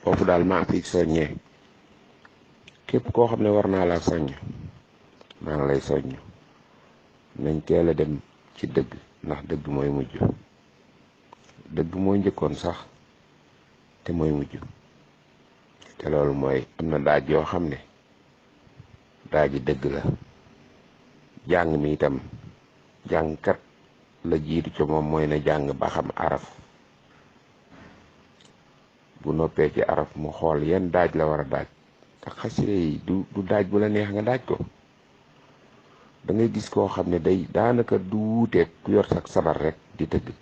foofu daal maa fi soññee képp koo xam ne war naa laa soññ maa ngi lay soññ nañ teel a dem ci dëgg, ndax dëgg mooy mujj. dëgg mooy njëkkoon sax te mooy mujj. te loolu mooy am na daaj yoo xam ne daaji dëgg la. jàng mi itam jàngkat la jiitu ca moom mooy na jàng ba xam araf, bu noppee ci araf mu xool yan daaj la war a daaj. te xasida yi du daaj bu la neex nga daaj ko. da ngay gis koo xam ne day daanaka du wuuteeg ku yor sax sabar rek di tëgg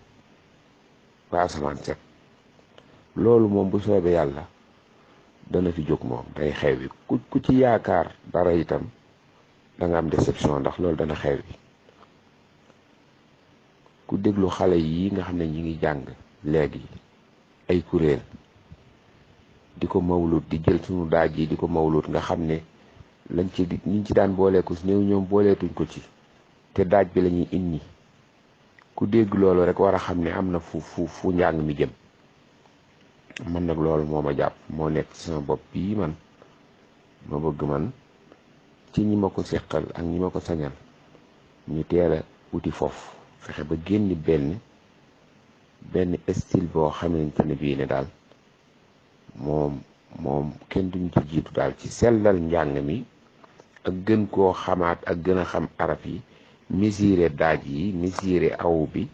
ba asamaan set. loolu moom bu soobee yàlla dana fi jóg, moom day xew wi ku ci yaakaar dara itam da nga am déception, ndax loolu dana xew wi. ku déglu xale yi nga xam ne ñi ngi jàng léegi ay kuréel di ko mawlut, di jël sunu daaj yi di ko mawlut, nga xam ne lañ ci ñiñ ci daan booleeku si néew ñoom booleetuñ ko ci, te daaj bi la ñuy indi. ku dégg loolu rek war a xam ne am na fu njàng mi jëm. man nag loolu moo ma jàpp, moo nekk ci sama bopp bii man ma bëgg man ci ñi ma ko seqal ak ñi ma ko sañal ñu teel a wuti foofu, fexe ba génn benn style boo xamante ne bii ne daal moom kenn duñ ci jiitu daal ci sellal njàng mi ak gën koo xamaat ak gën a xam araf yi, mesurer daaj yi, mesurer aw bi,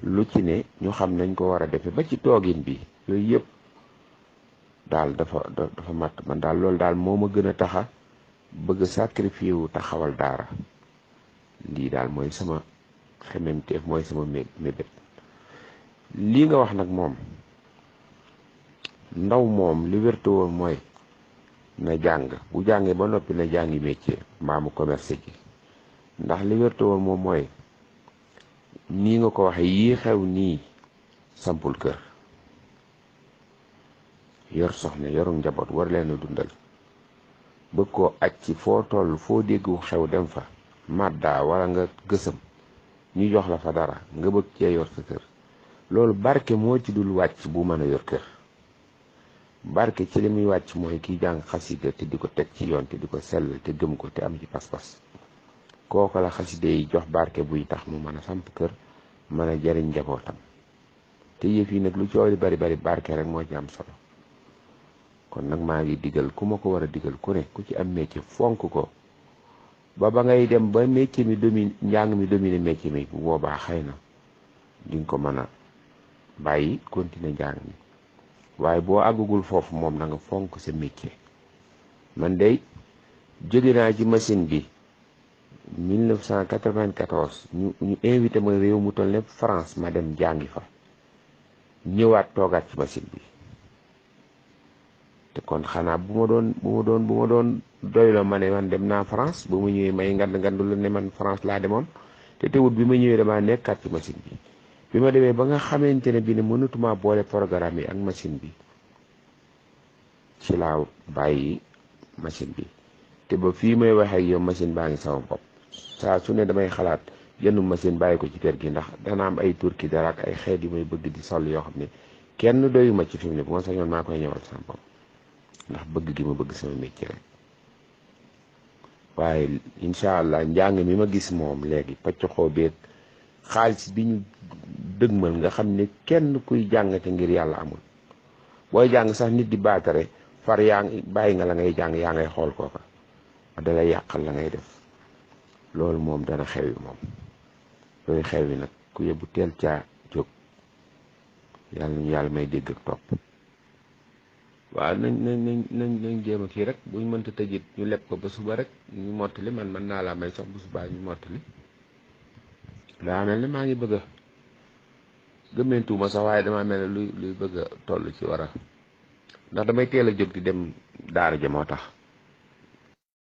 lu ci ne ñu xam nañ ko war a defe ba ci toogin bi. yooyu yëpp daal dafa mat. man daal loolu daal moo ma gën a taxa bëgg sacrifice wu taxawal daara. lii daal mooy sama xememteef, mooy sama mébét. lii nga wax nag moom ndaw moom li wérte woon mooy na jàng, bu jàngee ba noppi na jàngi métier mbaa mu commerce ji. ndax li wérte woon moom mooy nii nga ko waxe yii xew nii, sampul kër, yor soxna, yoru njaboot, war leen a dundal, bëgg koo aj ci foo toll, foo déggu xew dem fa, madda wala nga gësëm ñu jox la fa dara nga bëgg cee yor sa kër. loolu barke moo ci dul wàcc bu mën a yor kër. barke ci li muy wàcc mooy kiy jàng xasida te di ko teg ci yoon te di ko sell te gëm ko te am ci pas-pas. kooku la xasida yi jox barke buy tax mu mën a samp kër, mën a jariñ njabootam. te yëf yi nag lu coow li bari bari barke rek moo ci am solo. kon nag maa ngi digal ku ma ko war a digal ku ne, ku ci am métier fonk ko ba ngay dem ba métier mi domine, njàng mi domine métier mi. bu boobaa xëy na dinga ko mën a bàyyi continuer njàng mi. waaye boo àggagul foofu moom na nga fonk sa métier. man day jóge naa ci machine bi 1994 ñu invité ma réew mu toll ne France, ma dem jàngi fa, ñëwaat toogaat ci machine bi. te kon xanaa bu ma doon doyloo ma ne man dem naa France, bu ma ñëwee may ngandu la ne man France laa demoon. te teewut bi ma ñëwee damaa nekkaat ci machine bi. bi ma demee ba nga xamante ne bi ne mënatuma boole programme yi ak machine bi, ci laa bàyyi machine bi. te ba fii may waxee ak yow machine baa ngi sama bopp. saa su ne damay xalaat jëndu machine bàyyi ko ci kër gi, ndax dana am ay turki dara ak ay xeet yu may bëgg di sol yoo xam ne kenn doyuma ci fi mu ne. bu ma sañoon maa koy ñëwal sama bopp, ndax bëgg gi ma bëgg sama métier rek. waaye incha allah njàng mi ma gis moom léegi pacc xoobeeg xaalis bi ñu dëgmal, nga xam ne kenn kuy jàngate ngir yàlla amul. booy jàng sax nit di baatare far yaa ngi bàyyi nga la ngay jàng, yaa ngay xool kooka, da lay yàqal la ngay def. loolu moom dana xewi moom. yooyu xewi nag ku yebbu teel caa jóg. yàlla ñu yàlla may dégg ak topp. waaw nañ jéem a kii rek, buñ mënta tëjit ñu leb ko ba suba rek ñu mottali. man mën naa laa may sax bu subaa ñu mottali. daa mel ne maa ngi bëgg a gëmmentuuma sax, waaye damaa mel ne luy bëgg a toll ci war a, ndax damay teel a jóg di dem daara ja moo tax.